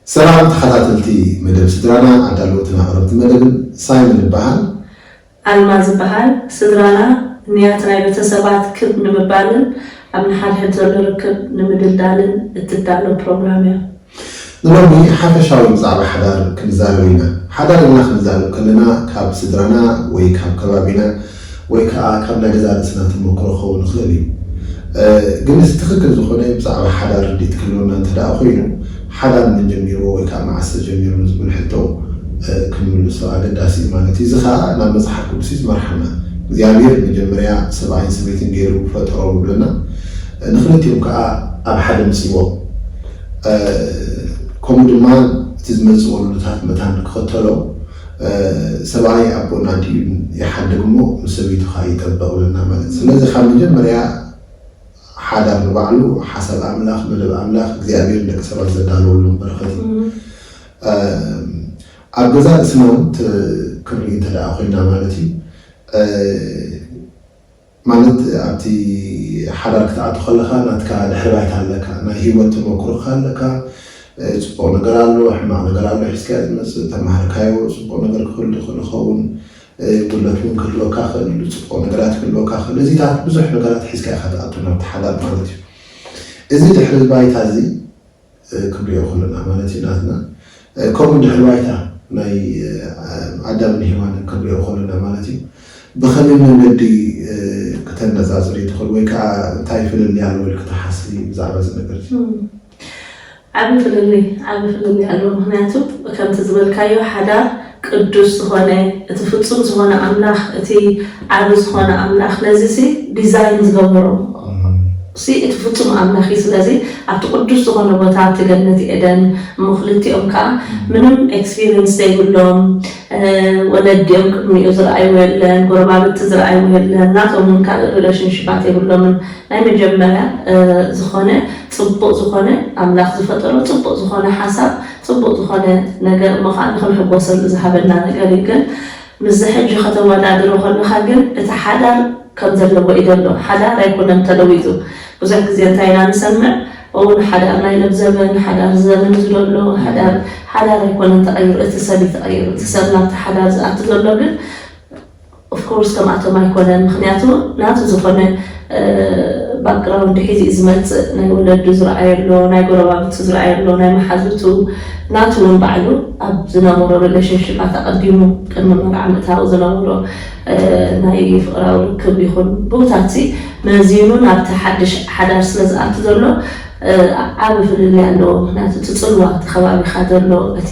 ሰላም ተኸታተልቲ መደብ ስድራና፣ ኣዳለውትን ኣቕረብቲ መደብን ሳይመን ይበሃል። ኣልማዝ ይበሃል። ስድራና ንያት ናይ ቤተሰባት ክብ ንምባልን ኣብ ንሓድሕድ ዘሎ ርክብ ንምድልዳልን እትዳሎ ፕሮግራም እያ። ንሎሚ ሓፈሻዊ ብዛዕባ ሓዳር ክንዛረብ ኢና። ሓዳር ኢልና ክንዛረብ ከለና ካብ ስድራና ወይ ካብ ከባቢና ወይ ከዓ ካብ ናይ ገዛ ርእስና ተመክሮ ክኸውን ይኽእል እዩ። ግን እቲ ትኽክል ዝኾነ ብዛዕባ ሓዳር ርድኢት ክህልወና እንተ ደኣ ኮይኑ፣ ሓዳር መን ጀሚርዎ ወይ ከዓ መዓስ ተጀሚሩ ንዝብል ሕቶ ክንምልሶ ኣገዳሲ እዩ ማለት እዩ። እዚ ከዓ ናብ መፅሓፍ ቅዱስ እዩ ዝመርሓና። እግዚኣብሔር መጀመርያ ሰብኣይን ሰበይትን ገይሩ ፈጠሮም ይብለና። ንክልቲኦም ከዓ ኣብ ሓደ ምፅዎም። ከምኡ ድማ እቲ ዝመፅእ ወለዶታት መታን ክኸተሎ ሰብኣይ ኣቦና ድዩ ይሓድግ እሞ ንሰበይቱ ከዓ ይጠበቕ ይብለና ማለት እዩ። ስለዚ ካብ መጀመርያ ሓዳር ንባዕሉ ሓሳብ ኣምላኽ፣ መደብ ኣምላኽ እግዚኣብሔር ንደቂ ሰባት ዘዳለወሎም በረኸት እዩ። ኣብ ገዛ ርእስና እውን ክንርኢ እንተ ደኣ ኮይና ማለት እዩ። ማለት ኣብቲ ሓዳር ክትኣቱ ከለኻ ናትካ ድሕሪ ባይታ ኣለካ፣ ናይ ህይወት ተመክሮኻ ኣለካ። ጽቡቕ ነገር ኣሎ፣ ሕማቕ ነገር ኣሎ፣ ሒዝካዮ ዝመጽእ ተማሃርካዮ ጽቡቕ ነገር ክህሉ ይኽእል ይኸውን፣ ጉድለት እውን ክህልወካ ክእል፣ ጽቡቕ ነገራት ክህልወካ ክእል። እዚታት ብዙሕ ነገራት ሒዝካ ኢኻ ትኣቱ ናብቲ ሓዳር ማለት እዩ። እዚ ድሕሪ ባይታ እዚ ክንሪኦ ከለና ማለት እዩ ናትና ከምኡ ድሕሪ ባይታ ናይ ኣዳምን ሄዋንን ክንሪኦ ከለና ማለት እዩ። ብኸመይ መንገዲ ክተነፃፅር ትኽእል ወይ ከዓ እንታይ ፍልልይ ኣለዎ ኢልክ ትሓስቢ ብዛዕባ እዚ ነገር እዚ? ዓብ ፍልልይ ዓብ ፍልልይ ኣለዎ። ምክንያቱ ከምቲ ዝበልካዮ ሓዳር ቅዱስ ዝኾነ እቲ ፍፁም ዝኾነ ኣምላኽ እቲ ዓብ ዝኾነ ኣምላኽ ነዚ ሲ ዲዛይን ዝገበሮ ሲ እቲ ፍፁም ኣምላኽ እዩ። ስለዚ ኣብቲ ቅዱስ ዝኾነ ቦታ ኣብቲ ገነት ኤደን እሞ ክልቲኦም ከዓ ምንም ኤክስፒሪንስ ዘይብሎም ወለዲኦም ቅድሚኡ ዝረኣይዎ የለን፣ ጎረባብቲ ዝረኣይዎ የለን፣ ናቶም እውን ካልእ ሪሌሽንሽፓት የብሎምን። ናይ መጀመርያ ዝኾነ ፅቡቕ ዝኾነ ኣምላኽ ዝፈጠሮ ፅቡቕ ዝኾነ ሓሳብ ፅቡቕ ዝኾነ ነገር እሞ ከዓ ንክንሕጎሰሉ ዝሃበና ነገር እዩ። ግን ምስዚ ሕጂ ከተወዳድሮ ከለኻ ግን እቲ ሓዳር ከም ዘለዎ እዩ ዘሎ። ሓዳር ኣይኮነን ተለዊጡ። ብዙሕ ግዜ እንታይ ኢና ንሰምዕ? ኦ ንሓዳር ናይ ለብዘበን ሓዳር ዘመን ዝደሎ ሓዳር ሓዳር ኣይኮነን ተቐይሩ፣ እቲ ሰብ እዩ ተቐይሩ። እቲ ሰብ ናብቲ ሓዳር ዝኣቱ ዘሎ ግን ኦፍኮርስ ከምኣቶም ኣይኮነን። ምክንያቱ ናቱ ዝኾነ ባክግራውንድ ሒዙ እዩ ዝመፅእ። ናይ ወለዱ ዝረኣየሎ፣ ናይ ጎረባብቱ ዝረኣየሎ፣ ናይ መሓዙቱ ናቱ እውን ባዕሉ ኣብ ዝነበሮ ሪሌሽንሽፓት ኣቐዲሙ ቅድሚ መርዓ ምእታው ዝነበሮ ናይ ፍቕራዊ ርክብ ይኹን ብኡታት ሲ መዚኑ ናብቲ ሓድሽ ሓዳር ስለ ዝኣቱ ዘሎ ዓብ ፍልልይ ኣለዎ። ምክንያቱ እቲ ፅልዋ እቲ ከባቢኻ ዘሎ እቲ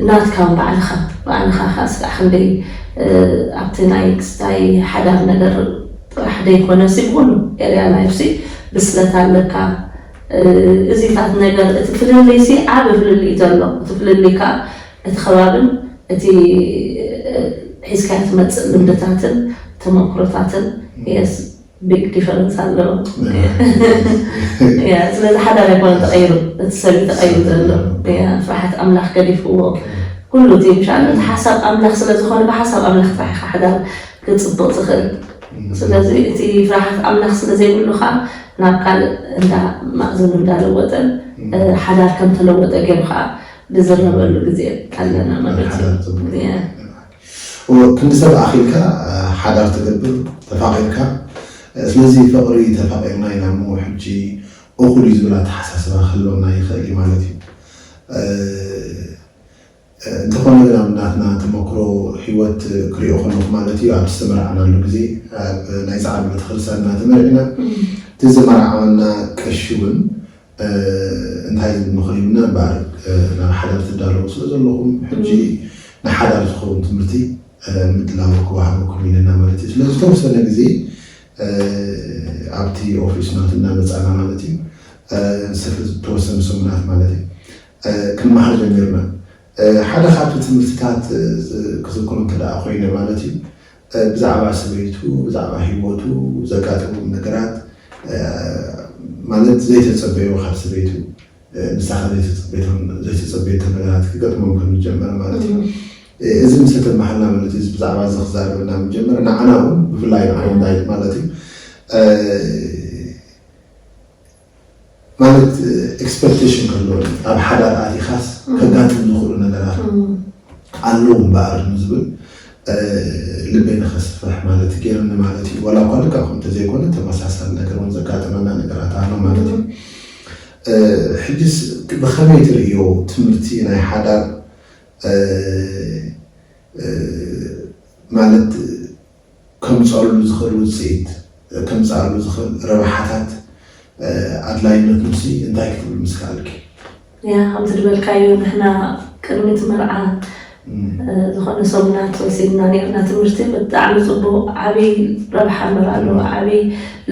ናትካ ባዕልኻ ባዕልኻ ከዓ ስራሕ ክንደይ ኣብቲ ናይ ክስታይ ሓዳር ነገር ጥራሕ ደይኮነ ሲ ብኩሉ ኤርያ ላይፍ ሲ ብስለት ኣለካ። እዚታት ነገር እቲ ፍልልይ ሲ ዓብ ፍልልይ ዘሎ እቲ ፍልልይ ከዓ እቲ ከባብን እቲ ሒዝካዮ ትመፅእ ልምድታትን ተመክሮታትን የስ ቢግ ዲፈረንስ ኣለዎ። ስለዚ ሓዳር ኣይኮነ ተቐይሩ እቲ ሰብ ተቐይሩ ዘሎ ፍርሓት ኣምላኽ ገዲፍዎ ኩሉ እቲ ምሻ እቲ ሓሳብ ኣምላኽ ስለዝኾነ ብሓሳብ ኣምላኽ ጥራሕ ኢኻ ሓዳር ክፅብቕ ዝኽእል። ስለዚ እቲ ፍርሓት ኣምላኽ ስለዘይብሉ ከዓ ናብ ካልእ እንዳ ማእዝኑ እንዳለወጠን ሓዳር ከም ተለወጠ ገይሩ ከዓ ዝዝረበሉ ግዜ ኣለና ማለት እዩ። ክንዲ ሰብ ኣኺልካ ሓዳር ትገብር ተፋቒርካ። ስለዚ ፍቕሪ ተፋቒርና ኢና እሞ ሕጂ እኹል እዩ ዝብል ኣተሓሳስባ ክህልወና ይኽእል እዩ ማለት እዩ። እንተኾነ ግን ኣብ ናትና ተመክሮ ህይወት ክሪኦ ከለኹ ማለት እዩ ኣብ ዝተመርዓናሉ ግዜ ኣብ ናይ ፃዕዱ ቤተክርስትያን እናተመርዕና እቲ ዘመርዓወና ቀሺ እውን እንታይ ዝብል ምኽሪ ይብልና እምበኣር ናብ ሓዳር ትዳለዉ ስለ ዘለኹም ሕጂ ንሓዳር ዝኸውን ትምህርቲ ምድላው ክወሃበኩም ኢለና ማለት እዩ። ስለዚ ዝተወሰነ ግዜ ኣብቲ ኦፊስ ናቱ እናመፃና ማለት እዩ ዝተወሰኑ ሰሙናት ማለት እዩ ክንመሃር ጀሚርና። ሓደ ካብቲ ትምህርትታት ክዝክሮ እንተ ደኣ ኮይነ ማለት እዩ ብዛዕባ ሰበይቱ ብዛዕባ ህይወቱ ዘጋጠሞም ነገራት ማለት ዘይተጸበዮ ካብ ሰበይቱ ንሳ ዘይተጸበየቶ ነገራት ክገጥሞም ከም ዝጀመረ ማለት እዩ። እዚ ምስ ተመሃርና ማለት እዩ ብዛዕባ እዚ ክዛረበና ምስ ጀመረ ንዓና እውን ብፍላይ ንዓይ ማለት እዩ ማለት ኤክስፐክቴሽን ከሎ ኣብ ሓዳር ኣቲኻስ ከጋጥም ዝኽእሉ ነገራት ኣለዉ እምበኣር ንዝብል ልበይ ንኸስፍሕ ማለት ገይርኒ ማለት እዩ። ዋላ እኳ ልክዕ ከምኡ እንተዘይኮነ ተመሳሳሊ ነገር እውን ዘጋጠመና ነገራት ኣሎ ማለት እዩ። ሕጅስ ብኸመይ ትርእዮ ትምህርቲ ናይ ሓዳር ማለት ከምፀሉ ዝኽእል ውፅኢት ከምፀሉ ዝኽእል ረብሓታት ኣድላይነት ንሲ እንታይ ክትብል ምስ ከኣልኪ? ያ ከምቲ ዝበልካዮ ንሕና ቅድሚ እቲ መርዓ ዝኾነ ሰሙናት ወሲድና ነርና ትምህርቲ። ብጣዕሚ ፅቡቅ ዓብይ ረብሓ እምበር ኣለዎ፣ ዓብይ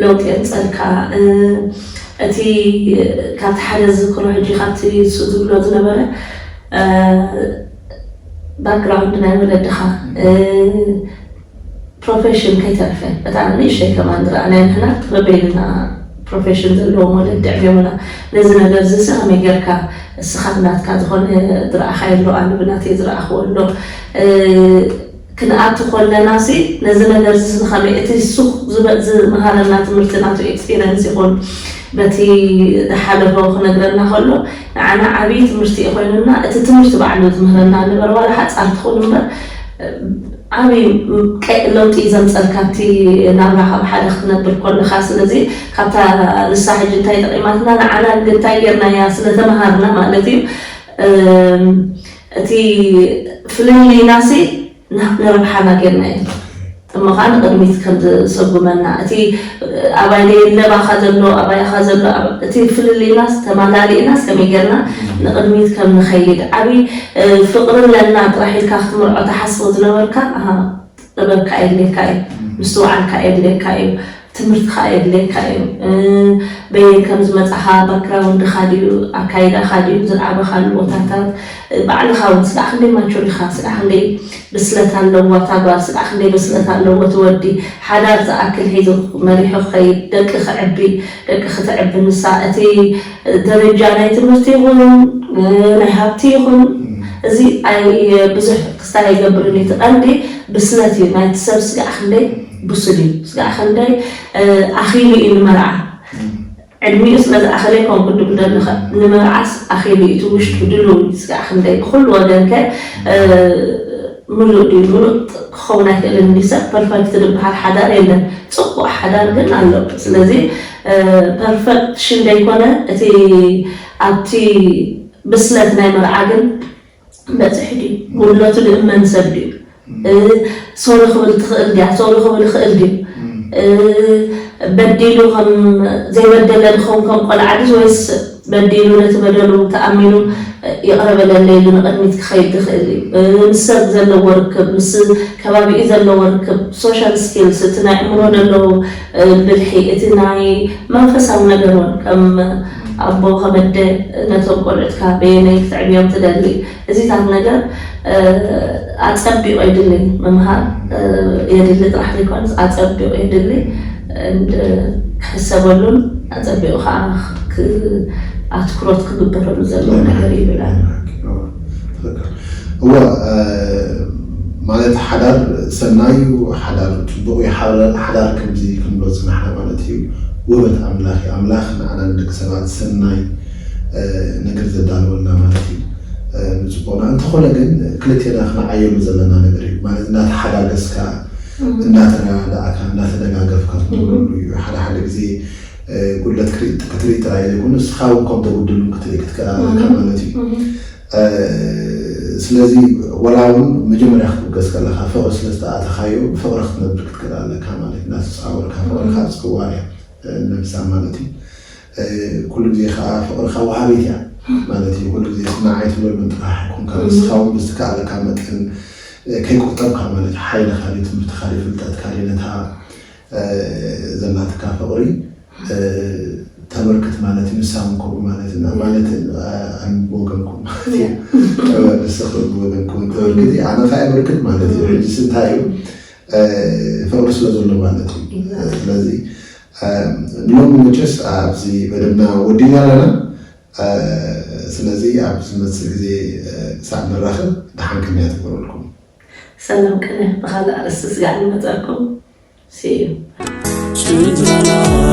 ለውጢ የምፀልካ። እቲ ካብቲ ሓደ ዝዝክሮ ሕጂ ካብቲ እሱ ዝብሎ ዝነበረ ባክግራውንድ ናይ ወለድኻ ፕሮፌሽን ከይተርፈ እታ ንእሽተይ ከማን ዝረኣናዮ ንሕና በበይንና ፕሮፌሽን ዘለዎም ወለዲ ዕብዮምና። ነዚ ነገር እዚ ሲ ከመይ ጌርካ እስኻ ብናትካ ዝኾነ ዝረኣኻዮ ኣሎ ኣነ ብናተይ ዝረኣኽዎ ኣሎ ክንኣቱ ከለና ሲ ነዚ ነገር እዚ ንኸመይ እቲ እሱ ዝመሃረና ትምህርቲ ናቱ ኤክስፒሪንስ ይኹን በቲ ዝሓለፎ ክነግረና ከሎ ንዓና ዓብዪ ትምህርቲ እዩ ኮይኑና። እቲ ትምህርቲ ባዕሉ ዝምህረና ንበር ዋላ ሓፃር ትኹን እምበር ዓብዪ ለውጢ ዘምፀልካ ኣብቲ ናብራ ካብ ሓደ ክትነብር ከለካ። ስለዚ ካብታ ንሳ ሕጂ እንታይ ጠቂማትና ንዓና ግን እንታይ ጌርናያ ስለተምሃርና ማለት እዩ። እቲ ፍልልይናሲ ንረብሓና ጌርና እዩ። እሞ ከዓ ንቅድሚት ከም ዝሰጉመና እቲ ኣባይ ለባኻ ዘሎ ኣባይኻ ዘሎ እቲ ፍልልይናስ ተማላሊእናስ ከመይ ጌርና ንቅድሚት ከም ንኸይድ ዓብዪ ፍቅሪ ኣለና ጥራሕ ኢልካ ክትምርዖ ተሓስቦ ዝነበርካ ጥበብካ የድልየካ እዩ፣ ምስትውዓልካ የድልየካ እዩ፣ ትምህርትካ የድልየካ እዩ። በየን ከም ዝመፃኻ ባክግራውንድካ ድዩ ኣካይዳካ ድዩ ዝለዓበካሉ ቦታታት ባዕልካ እውን ስጋዕ ክንደይ ማቹር ኢካ ስጋዕ ክንደይ ብስለት ኣለዋ እታ ጓል ስጋዕ ክንደይ ብስለት ኣለዎ እቲ ወዲ ሓዳር ዝኣክል ሒዙ መሪሑ ክኸይድ ደቂ ክዕቢ ደቂ ክትዕቢ ንሳ እቲ ደረጃ ናይ ትምህርቲ ይኹን ናይ ሃብቲ ይኹን እዚ ኣይ ብዙሕ ክስታይ ኣይገብርን እዩ። እቲ ቀንዲ ብስለት እዩ ናይቲ ሰብ ስጋዕ ክንደይ ብሱል እዩ ስጋዕ ክንደይ ኣኺሉ እዩ ንመርዓ ዕድሚኡ ስለ ዝኣኸለ ይኮንኩ ድብል ዘለኸ ንመርዓስ ኣኺሉ እዩ እቲ ውሽጡ ድልው እዩ ስጋዕ ክንደይ ብኩሉ ወገን ከ ምሉእ ድዩ ምሉእ ክኸውን ኣይክእልን እንዲ ሰብ ፐርፈክት ዝበሃል ሓዳር የለን። ፅቡቅ ሓዳር ግን ኣሎ። ስለዚ ፐርፈክሽን ዘይኮነ እቲ ኣብቲ ብስለት ናይ መርዓ ግን በፅሒ ድዩ ጉድለቱ ዝእመን ሰብ ድዩ ሶሪ ክብል ትኽእል ድያ ሶሪ ክብል ይኽእል ድዩ በዲሉ ከም ዘይበደለ ዝኸውን ከም ቆልዓ ድዩ ወይስ በዲሉ ነቲ በደሉ ተኣሚኑ ይቕረ በለለይ ኢሉ ንቕድሚት ክኸይድ ዝኽእል እዩ። ምስ ሰብ ዘለዎ ርክብ፣ ምስ ከባቢኡ ዘለዎ ርክብ፣ ሶሻል ስኪልስ፣ እቲ ናይ ኣእምሮ ዘለዎ ብልሒ፣ እቲ ናይ መንፈሳዊ ነገር እውን ከም ኣቦ ከም ኣደ ነቶም ቆልዑትካ በየነይ ክተዕብዮም ትደሊ እዚታት ነገር ኣፀቢቑ የድሊ ምምሃር የድሊ ጥራሕ ዘይኮነስ ኣፀቢቑ የድሊ ክሕሰበሉን ኣፀቢቑ ከዓ ኣትኩሮት ክግበረሉ ዘለዎ ነገር ይብል ኣሎ። እወ ማለት ሓዳር ሰናይ እዩ፣ ሓዳር ፅቡቕ እዩ፣ ሓዳር ከምዚ ክንብሎ ፅናሕና ማለት እዩ። ውበት ኣምላኽ እዩ፣ ኣምላኽ ንዓና ንደቂ ሰባት ሰናይ ነገር ዘዳለወልና ማለት እዩ። ንፅቡቕና እንተኾነ ግን ክልቴና ክንዓየሉ ዘለና ነገር እዩ ማለት እንዳተሓጋገዝካ እንዳተረዳዳእካ እንዳተደጋገፍካ ክትነብረሉ እዩ። ሓደ ሓደ ግዜ ጉድለት ክትርኢ ጥራይ ዘይኮነ ንስኻ እውን ከም ተጉድል ክትርኢ ክትክእል ኣለካ ማለት እዩ። ስለዚ ወላ እውን መጀመርያ ክትብገስ ከለካ ፍቕሪ ስለ ዝተኣተኻዮ ብፍቕሪ ክትነብር ክትክእል ኣለካ ማለት እዩ። እንዳተፃወርካ ፍቕርካ ፅዋር እያ ነብሳ ማለት እዩ። ኩሉ ግዜ ከዓ ፍቕርካ ወሃቢት እያ ማለት እዩ። ኩሉ ግዜ ስናዓይ ትብለሉ ጥራሕ ኣይኮንካ ንስኻ እውን ብዝተካኣለካ መጠን ከይቆጠብካ ማለት እዩ። ሓይልካ ድዩ ትምህርትካ ድዩ ፍልጠትካ ድዩ ነታ ዘላትካ ፍቕሪ ተበርክት ማለት እዩ። ንሳ እውን ከምኡ ማለት እዩ። ማለት ኣን ብወገንኩም ማለት እዩ። ንስኺ እውን ብወገንኩም ተበርክቲ ኣነ ከዓ የበርክት ማለት እዩ። ሕጂስ እንታይ እዩ ፍቕሪ ስለ ዘሎ ማለት እዩ። ስለዚ ሎሚ መቸስ ኣብዚ መደብና ወዲና ኣለና። ስለዚ ኣብ ዝመፅእ ግዜ ክሳብ ንራኸብ ደሓን ቅንያ ትግበረልኩም። ሰላም ቅነ ብካልእ ኣርእስቲ ስጋዕ ንመፀኩም። See you። ጭንድራና